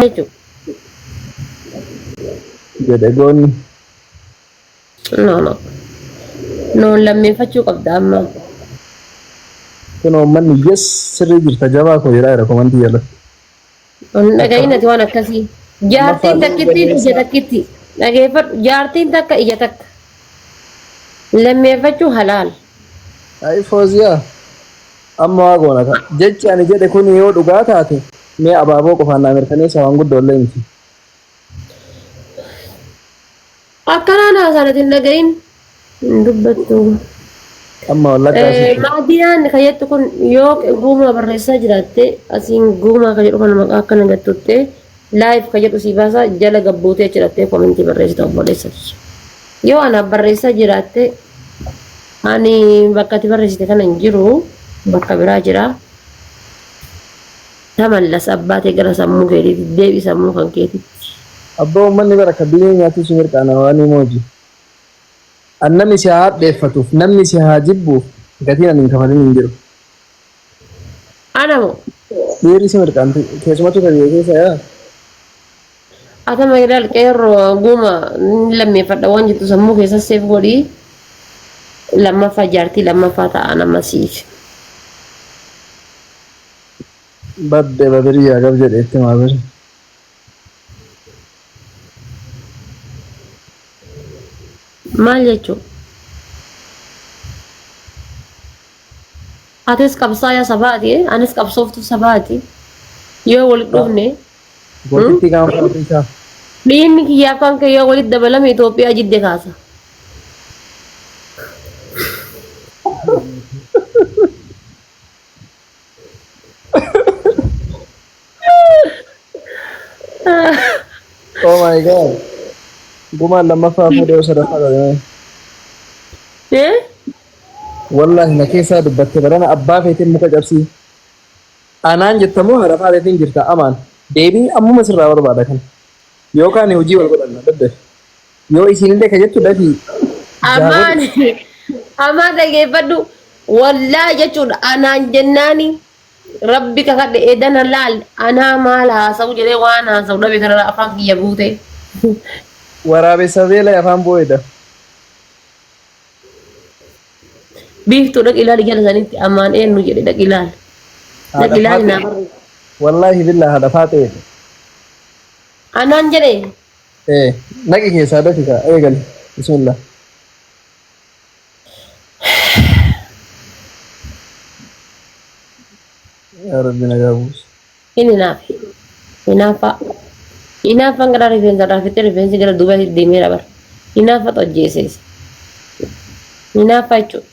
jechuudha? Jedhe goonni. No no. No lammeeffachuu qabda amma. Kun uummanni yes sirrii jirta jabaa koo jedhaa jira komantii jala. Hin dhagahin ati waan akkasii. Jaartiin Lammaffaa takkittiin ija takkitti. Dhageeffadhu jaartiin takka ija takka. Lammeeffachuu halaal. Ayi Fooziyaa amma waa goona ka. Jechi ani jedhe kun yoo dhugaa taate mee abaaboo qofaan naa mirkaneessa waan guddoo illee miti. Akkanaan haasaan ati hin dhagahin. Hin dubbattu. Amma wallaggaa sitti. Maadiyaan kan jettu kun yoo guumaa barreessaa jiraatte asiin guumaa kan jedhu kana maqaa akkana gattutte live kan jedhu sii baasaa jala gabbuutee achi dhattee komentii barreessita obboleessa kiyya. Yoo anaaf barreessaa jiraatte ani bakka ati barreessite kana hin jiru bakka biraa jira. Tamallas abbaa tee gara sammuu keetiitti deebi sammuu kan keetitti. Abboo uummanni bara ka biyyee nyaatuu si mirqaana waan emoji. An namni si haa hadheeffatuuf namni si haa jibbuuf gatiin ani hin kafalin hin jiru. Ana moo? Dhiirri si mirqaanti keessumattuu ka biyya keessa yaa. Atama ilaal qeerroo guuma ni lammeeffadha waan jettu sammuu keessa seef godhii lammaffaa jaartii lammaffaa ta'a nama siif. Badde babirii gab jedhe itti maa biri. Maal jechuu? Atis qabsaayaa sabaati, anis qabsooftuu sabaati. Yoo walitti dhufne Gootittii gaanfa Afrikaa. dhiigni kiyyaaf kan kee yoo walitti dabalame Itoophiyaa jidde kaasa. Oh my god. Gumaan lammaffaa fuudhee sadaffaa godhame. Eh? Wallaahi na keessaa dubbatte barana abbaa feetiin muka cabsii. Anaan jettamoo haadha faateetiin jirta amaan. Deebii ammuma sirraa barbaada kan. Yookaan hojii wal godhanna daddafi. Yoo isiinillee ka jettu dafii. Amaan amaan dhageeffadhu wallaahi jechuudha anaan jennaani rabbi kakadhe edana laal anaa maal haasa'u jedhee waan haasa'u dhabe kanarra afaan kiyya guute. Waraabessa beela afaan boo'edha. Biiftuu dhaqi ilaali jala sanitti amaan eenyu jedhe dhaqi ilaali. Haadha Dhaqi ilaali naa faaxee. barreessi. Wallaahi billaa haadha faaxee. Anaan jedhe Ee naqi keessaa dafi kaa eegali. Bismillah. Yaa Rabbi nagaa buusi. Hin hinaafe. Hinaaffaa. Hinaaffaan gara rifeensa irraa fixee rifeensi gara duuba deemeera bara. Hinaaffatu ajjeese isa. Hinaaffaa jechuudha.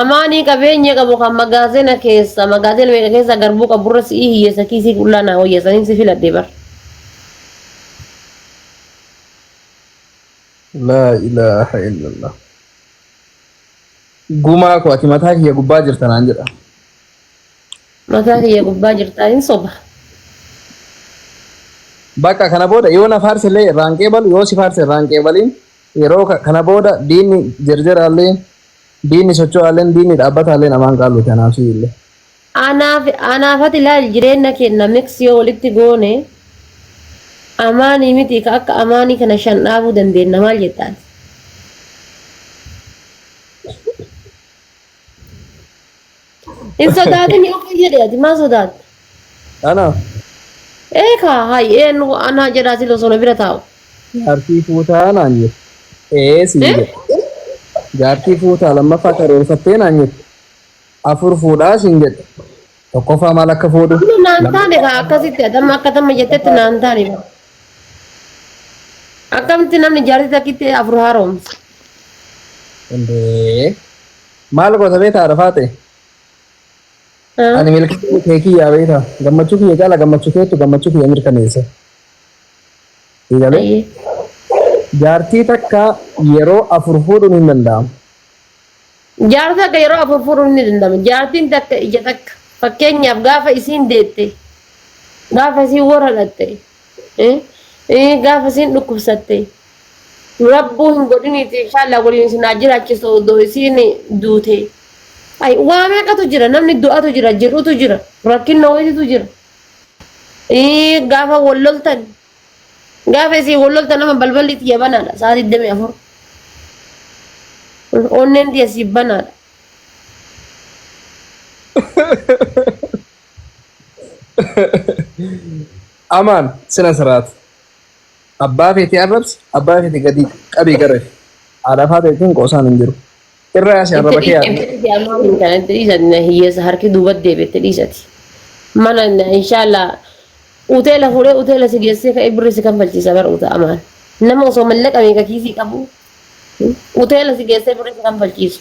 Amaanii qabeenya qabu kan magaazina keessa magaazina meeqa keessa garbuu qaburra si'ii hiyyeessa kiisii qullaa naa wayya saniin si filadhe bara. Laa ilaaha illallah. Gumaa koo ati mataa kiyya gubbaa jirta naan jedha. Mataa kiyya gubbaa jirtaa hin soba. Bakka kana booda yoo na faarse illee irraan qeebalu yoo si faarse irraan qeebaliin yeroo kana booda diinni jerjeraallee diinni socho'aallee diinni dhaabbataallee namaan qaallu kanaaf si illee. Anaaf anaafati ilaal jireenya keenya mix yoo walitti goone amaanii miti ka akka amaanii kana shan dhaabuu dandeenya maal jettaan? Hin sodaatin yoo jedhe ati maa sodaatta? Ana Ee kaa hayi eenyu anaa jedhaa sila osoo na bira taa'u. Jaartii fuutaa naan jette. Ee siin Eh? jedhe. Jaartii fuutaa lammaffaa karoorfattee naan jette. Afur fuudhaa siin jedhe. Tokkoffaa maal akka fuudhu? Amma naan taane kaa akkasitti ati amma akka tamma jettetti naan taane. Akkamitti namni jaartii takkitti afur haaromsa? Indee. Maal goota beektaa haadha faate? Ani milkaa'ina kee kiyyaa beektaa? Gammachuu kiyya caala gammachuu keettu gammachuu kiyya mirkaneessa. Eegalee Ayyee. jaartii takka yeroo afur fuudhuun hin danda'amu. Jaartii takka yeroo afur fuudhuun ni danda'ama. Jaartiin takka ija takka. Fakkeenyaaf gaafa isiin deette, gaafa isiin warra dhatte, gaafa isiin dhukkubsatte, Rabbuu hin godhiniiti inshallah waliin isin haa jiraachisu odoo isiin duute. Ay waa meeqatu jira namni du'atu jira jir'utu jira rakkinna wayitu jira. Gaafa wal loltan, gaafa isin wal loltan nama balballi tiyya banaadha sa'a 24. Onneen tiyya siif banaadha. Amaan sina siraat. Abbaa feetee arrabsi, abbaa feete gadi qabii garafi. Haadha faateetiin qoosaan hin jiru. Irra yaasi Itti arraba kee dhiisati yaadne. itti dhiisi amma hin kana itti dhiisati na hiyyeessa harki duuba deebi itti dhiisati. Mana inshallah uteela fuudhee uteela si geessee ka'ee birri si kanfalchiisa bara uta amaan. Nama osoo mallaqa meeqa kiisii qabu uteela si geessee birri si kanfalchiisu.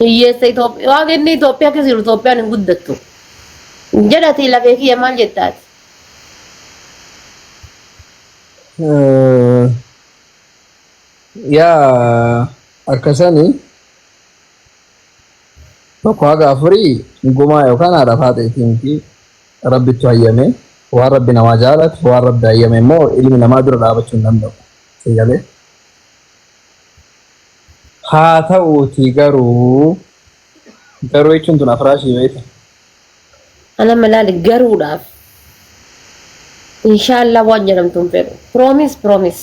Hiyyeessa Itoophiyaa waan inni Itoophiyaa keessa jiru Itoophiyaan hin guddattu. Jedhati lafee kiyya maal jettaati? Yaa akkasanii tokko haga afurii gumaa yookaan haadha faaxeetii miti rabbittu hayyame waan rabbi namaa jaalatu waan rabbi hayyame immoo ilmi namaa dura dhaabachuu hin danda'u. Sigalee. Haa ta'uutii garuu garuu jechuun tun afraashii beekta. Ana malaali garuudhaaf inshallah waan jedhamtu hin fedhu. Promise promise.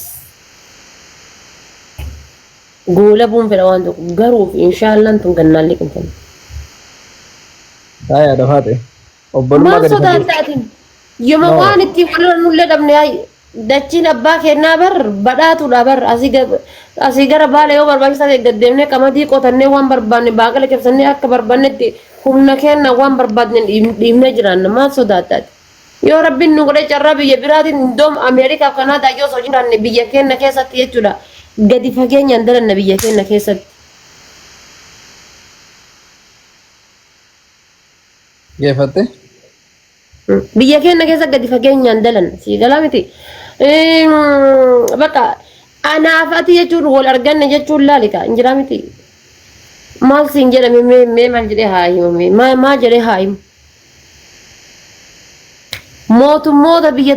Goolabuun fedha waan tokko garuuf inshallah tun gannaan liqimfamu. Haa yaada faaxe. Obbolummaa Maal gadi fageessu. sodaattaatiin? Yoma No. waan ittiin walirra nullee dhabne hayi dachiin abbaa kennaa bar badhaatuudha bar asii gara baala yoo barbaachisaa ta'e gad deemnee qamadii qotannee waan barbaanne baaqela cabsannee akka barbaannetti humna keenna waan barbaadne dhiibnee jiraanna maal sodaattaati? Yoo rabbiin nu godhee carraa biyya biraatiin indoom Ameerikaaf Kanaadaa yoo osoo jiraanne biyya keenya keessatti jechuudha gadi fageenyaan dalanna biyya keenya keessatti. Geeffatte? Biyya keenya keessa gadi fageenyaan dalan sii galaa miti. Bakka anaaf ati jechuun wal arganne jechuun laalika hin jiraa miti. Maal siin jedhame mee mee maal jedhee haa himame maal maal jedhee haa himu. Mootummoota biyya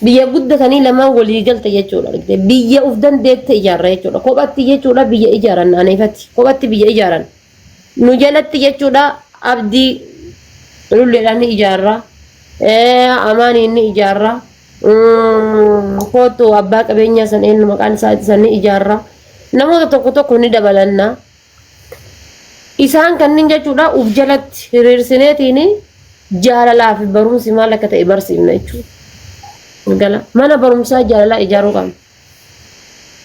biyya guddatanii lamaan walii galte jechuudha argite biyya uf dandeette ijaarra jechuudha kophatti jechuudha biyya ijaaran aneefatti kophatti biyya ijaaran. Nu jalatti jechuudha abdii lulleedhaan ni ijaarra. Amaaniin ni ijaarra. Kootu abbaa qabeenyaa san eenyu maqaan isaa san ni ijaarra. Namoota tokko tokko ni dabalanna. Isaan kanneen jechuudha uf jalatti hiriirsineetiin jaalalaa fi barumsi maal akka ta'e barsiifna jechuudha. Gala mana barumsaa jaalalaa ijaaruu qabna.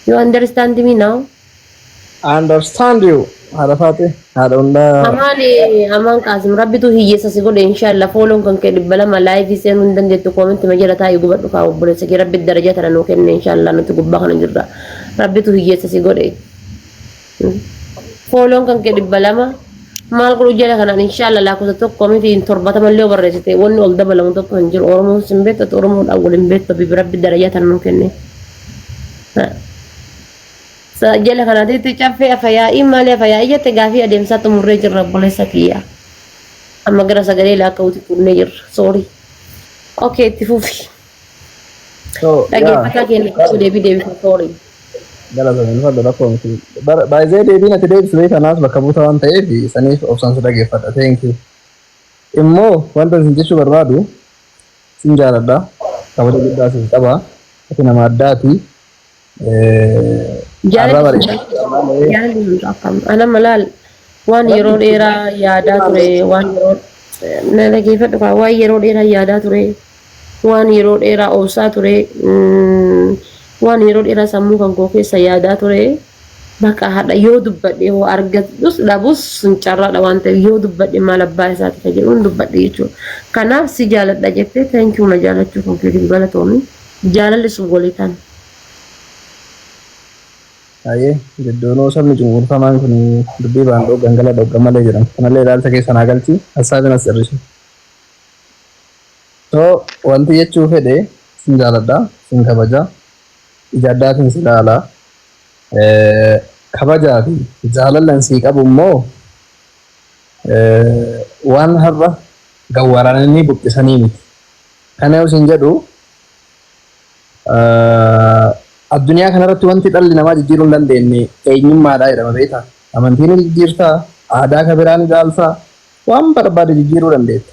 You understand me now? I understand you. Haadha Faaxee. Haadha hundaa. Amaan amaan Qaasim rabbitu hiyyeessa si godhe inshallah fooloon kan kee 200 live seenuu hin dandeettu comment ma jala taa'ii gubadhu kaa obboleessa kee rabbi daraja tana nuu kenne inshallah nuti gubbaa kana jirra rabbitu hiyyeessa si godhe fooloon kan kee 200 maal godhu jala kanaan inshallah lakkoofsa tokko miti 70 illee barreessite wanni ol dabalamu tokko hin jiru Oromoon sin beektu Oromoodhaan wal hin beektu rabbi daraja tana nuu kenne. Jala kanaatitti caffee afayaa'ii maali afayaa'ii jette gaafii adeemsaa xumurree jirra obboleessa kiyya. Amma gara sagalee laakka'uutti tunnee jirra. Sorry. Okay, itti fufi. So, yaa. Dhaggeeffataa keenya tokko deebii deebisa. Sorry. Galatoomi fadha rakkoo miti. Baay'ee deebiin ati deebisu beekta naas bakka buuta waan ta'eef saniif obsaan si dhaggeeffadha. Thank you. Immoo wanta isin jechuu barbaadu sin jaaladha. Kabaja guddaa siif qaba. Ati nama addaati. Arraba Jaalalli jaalalli hundi akkam. Ana malaal waan yeroo dheeraa yaadaa ture waan yeroo na dhaggeeffadhu kaa waan yeroo dheeraa yaadaa ture waan yeroo dheeraa obsaa ture waan yeroo dheeraa sammuu kan koo keessa yaadaa ture bakka haadha yoo dubbadhe hoo argadhus dhabus sun carraadha waan ta'eef yoo dubbadhe maal abbaa isaati ka jedhuun dubbadhe jechuudha. Kanaaf si jaaladha jettee thank you na jaalachuu kan keetiif galatoomi. Jaalalli sun walii tan. Ayyee gidduunuu sabni cunqurfamaan kun dubbii baan dhooggan gala dhooggan malee jedhama. Kanallee ilaalcha keessa naa galchi hassaabin as hir'isu. So wanti jechuu fedhe sin jaaladha, sin kabaja, ija addaatiin si ilaala. Kabajaa fi jaalallan sii qabu immoo waan har'a gawwaraananii buqqisanii miti. Kana yoo sin jedhu addunyaa kanarratti wanti dhalli namaa jijjiiruu hin dandeenye eenyummaadha jedhama beektaa. Amantii ni jijjiirtaa, aadaa ka biraa ni ilaaltaa, waan barbaade jijjiiruu dandeetta.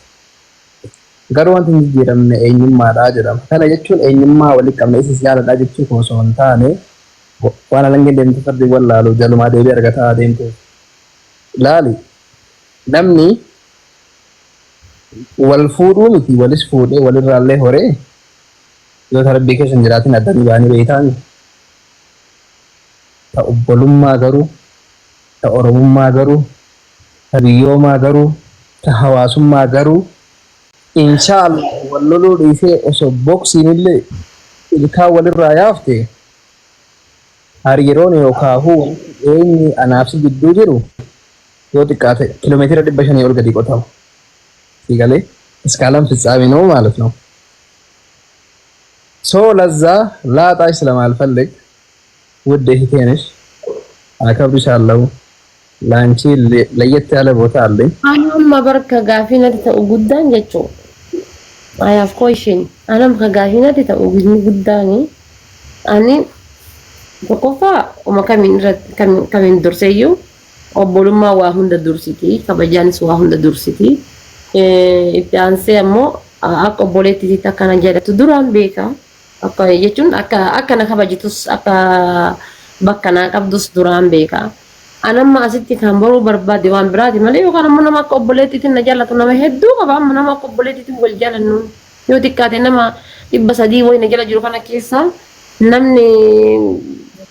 Garuu wanti hin jijjiiramne eenyummaadha jedhama. Kana jechuun eenyummaa walitti qabna isis jaaladha jechuu koo osoo hin taane, waan alangeen deemte fardi wallaalu jalumaa deebii argataa deemte. Laali, namni wal fuudhuu miti, walis fuudhee walirraallee horee yoo tarabbii keessa hin jiraatin addanii ba'anii beektaani. Ta obbolummaa garuu, ta oromummaa garuu, ta biyyoomaa garuu, ta hawaasummaa garuu, inshaallah wal loluu dhiisee osoo boksiinillee ilkaan walirraa yaafte, hariiroon yookaahuu walitti dhiyeenyi anaaf si jidduu jiru yoo xiqqaate kiiloomeetira 500 ol gadi qotama. Si galee እስከ ዓለም ፍጻሜ ነው ማለት ነው። So ለዛ ላጣሽ ስለማልፈልግ ውድ እህቴ ነሽ፣ አከብርሻለሁ። ለአንቺ ለየት ያለ ቦታ አለኝ። Anuma barka gaafii natti ta'u guddaan jechuudha. I have question. Anam ka gaafii natti ta'u guddaani. Ani tokkoffaa uma kamiin irratti kamiin durseyyuu obbolummaa waa hunda dursiti. Kabajaanis waa hunda dursiti. Itti aansee ammoo akka obboleettiitti akkana jedhatu duraan beeka. Akka jechuun akka na kabajitus, akka bakka naa qabdus duraan beeka. Anamma asitti kan baruu barbaade waan biraati malee, yookaan ammoo nama akka obboleettiitti na jaallatu nama hedduu qaba. Amma nama akka obboleettiitti wal jaalannu yoo xiqqaate nama 300 wayi na jala jiru kana keessa namni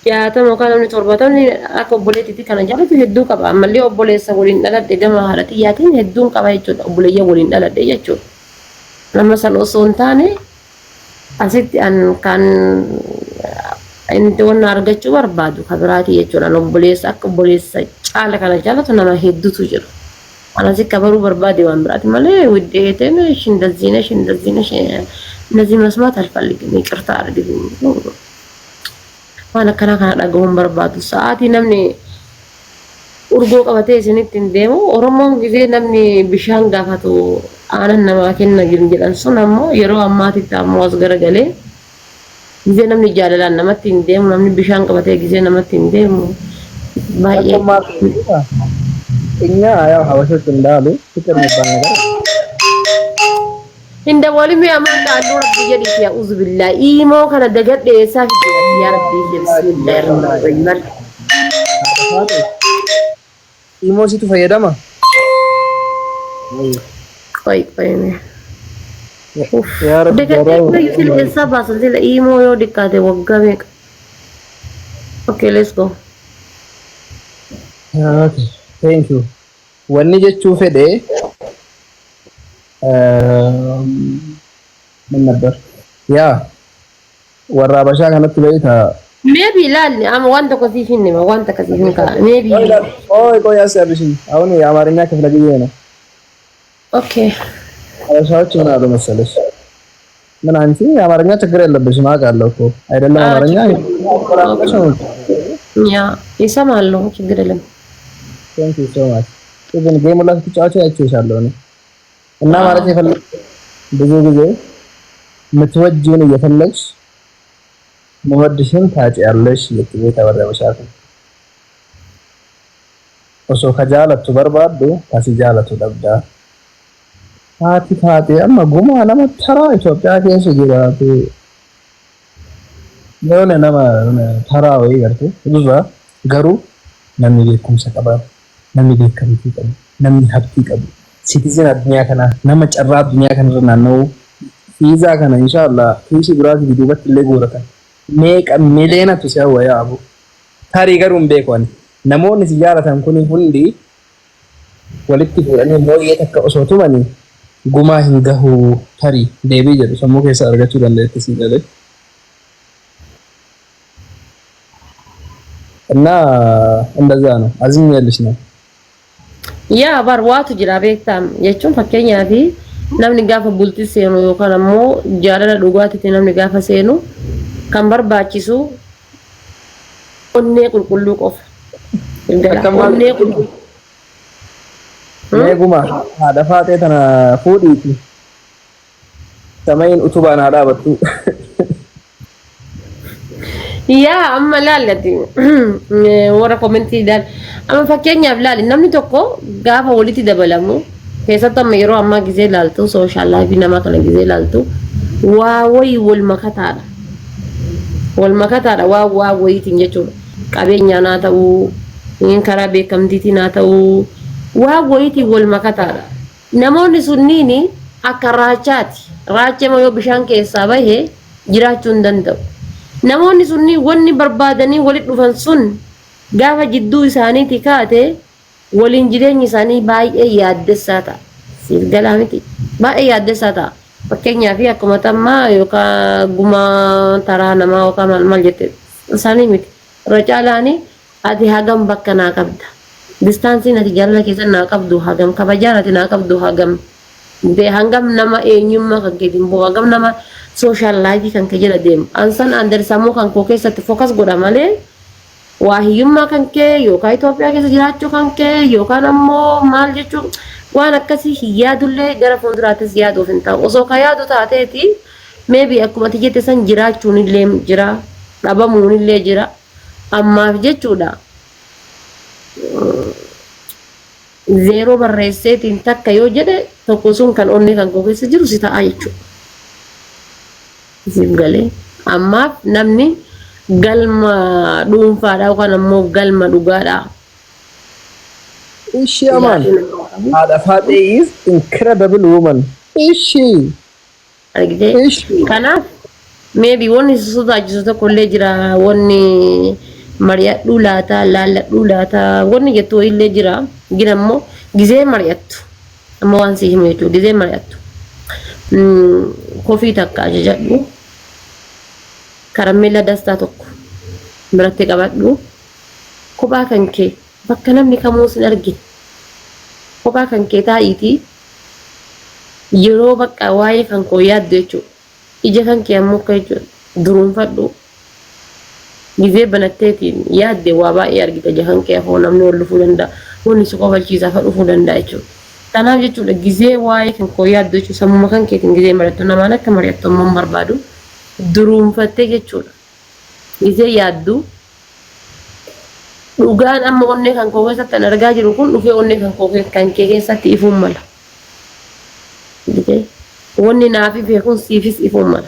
60 yookaan namni 70 akka obboleettiitti kana jaallatu hedduu qaba. Ammallee obboleessa waliin dhaladhe gama haadha xiyyaatiin hedduun qaba jechuudha. Obboleeyyan waliin dhaladhe jechuudha. Nama san osoo hin taane, asitti an kan inni wanna argachuu barbaadu ka biraati jechuudha. Obboleessa akka obboleessa caala kana jaalatu nama hedduutu jira. Ani ka baruu barbaade waan biraati malee ውዴቴ ነሽ፣ እንደዚህ ነሽ፣ እንደዚህ ነሽ፣ እንደዚህ መስማት አልፈልግም። ይቅርታ አድርግልኝ። Waan akkanaa kana dhagahuun barbaadu. Sa'aatii namni urgoo qabatee isinitti hin deemu. Oromoon gisee namni bishaan gaafatu aanan namaa kenna jedhan sun ammoo yeroo ammaatitti ammoo as garagalee gisee namni jaalalaan namatti hin deemu, namni bishaan qabatee gisee namatti hin deemu baay'ee. እኛ ያው ሀበሾች እንዳሉ ፍቅር የሚባል ነገር Hin dabalimi amaan qaalluu rabbi jedhiiti, a'uuzu billaa iimoo kana dagadhe eessaa fidde yaa rabbi? Bismillaahi rahmaani rahiim. Imo situ fayyadama. ቆይ ቆይ. Yaa Rabbi. Dagadhe sila eessaa baasan sila iimoo yoo xiqqaate waggaa meeqa? Okay, let's go. Okay, thank you. Wanni jechuu fedhe ምን ነበር ያ warra Habashaa kanatti beektaa? Maybe ilaalli amma waan tokko siif hin hima, waan takka siif hin ka'a maybe. ቆይ ቆይ አስጨርሽኝ። አሁን የአማርኛ ክፍለ ጊዜ ነው። Okay. ሀበሻዎች ምን አሉ መሰለሽ? ምን አንቺ የአማርኛ ችግር የለብሽም አውቃለሁ እኮ አይደለም አማርኛ Yeah, ይሰማሉ፣ ችግር የለም። Thank you so much. Even game ላይ ስትጫወቺ አይቼሻለሁ እኔ። እና ማለት የፈለግኩት ብዙ ጊዜ የምትወጂውን እየፈለግሽ መወድሽን ታጪያለሽ jettee tabarra osoo ka jaalattu barbaaddu kasi jaalatu dhabdaa. Haati taatee amma gumaa nama taraa Itoophiyaa keessa jiraatu የሆነ nama taraa wayii garte irraa garuu namni beekumsa qaban, namni beekamtii qabu, namni habtii qabu, citizen addunyaa kanaa, nama carraa addunyaa kanarra naanna'u, fiizaa kana inshaallah kiisii biraatii duubatti illee guuratan meeqa mileenatu si hawwa yaabu. Tarii garuu hin beeku ani namoonni si jaalatan kun hundi walitti fuudhanii mooyyee takka osoo tumanii gumaa hin gahu, tarii deebii jedhu sammuu keessaa argachuu dandeetti si galee. እና እንደዛ ነው። አዝኜልሽ ነው። Yaa bar waatu jira beektaa, jechuun fakkeenyaaf namni gaafa bultii seenu yookaan ammoo jaalala dhugaatiitti namni gaafa seenu kan barbaachisu onnee qulqulluu qofa. Akkam maal- Onnee qulqulluu. Mee guma haadha faatee tana fuudhiiti. Samayin utubaan haa dhaabattu. Yaa amma laallati warra commentiidhaan amma fakkeenyaaf laali, namni tokko gaafa walitti dabalamu Keessattuu amma yeroo ammaa gizee ilaaltu social life namaa kana gizee ilaaltu waa wayii wal makataadha. Wal makataadha waa waa wayiitiin jechuudha. Qabeenyaan haa ta'uu, karaa beekamtiitiin haa ta'uu, waa wayiitiin wal makataadha. Namoonni sunniin akka raachaati. Raachi amma yoo bishaan keessaa bahe jiraachuu hin danda'u. Namoonni sunniin wanni barbaadanii walitti dhufan sun gaafa jidduu isaaniitii kaate waliin jireenyi isaanii baay'ee yaaddessaa ta'a. Siif galaa miti? Baay'ee yaaddessaa ta'a. Fakkeenyaaf akkuma tammaa yookaan gumaa taraa namaa yookaan maal maal jette isaanii miti. Irra caalaani ati hagam bakka naa qabda. Distaansiin ati jaalala keessa naa qabdu hagam, kabajaan ati naa qabdu hagam. Hangam nama eenyummaa kan keetiin bo'u, hangam nama social life kan kee jala deemu. Ansan under sammuu kan koo keessatti focus godha malee waa hiyyummaa kan kee yookaan Itoophiyaa keessa jiraachuu kan kee yookaan ammoo maal jechuun waan akkasii hin yaadullee, gara fuulduraattis yaaduuf hin ta'u. Osoo ka yaadu taateeti maybe akkuma ati jette san jiraachuun illee jira, dhabamuun illee jira. Ammaaf jechuudha. Zeeroo barreesseetiin takka yoo jedhe, tokko sun kan onnee kan koo keessa jiru si ta'a jechuudha. Siif galee? Ammaaf namni galma dhuunfaadha yookaan ammoo galma dhugaadha. Ishii amaan. Haadha Faaxee is incredible woman. Ishii. Argitee? Ishii. Kanaaf maybe wanni si sodaachisu tokko illee jira, wanni mari'adhuu laata, laalladhuu laata wanni jettu illee jira. Gina immoo gizee mari'attu, amma waan si himu jechuudha, gizee mari'attu coffee takka ajajadhu, karameella dastaa tokko biratti qabadhu, kophaa kan kee bakka namni kamuu sin argine kophaa kan kee taa'iitii yeroo bakka waa'ee kan koo yaaddu jechuudha. Ija kan kee ammoo akka jechuudha duruunfadhu. Gizee banatteetiin yaadde waa baay'ee argita. Ija kan kee afoo namni ol dhufuu danda'a. Wanni si kofalchiisaa fa dhufuu danda'a jechuudha. Kanaaf jechuudha gizee waa'ee kan koo yaaddu jechuudha, sammuma kan keetiin gizee mari'attu, namaan akka mari'attu ammoo hin barbaadu, duruunfattee jechuudha. Gizee yaaddu dhugaan amma onnee kan koo keessatti an argaa jiru kun dhufee onnee kan koo kan kee keessatti ifuun mala. Wanni naaf ife kun siifis ifuun mala.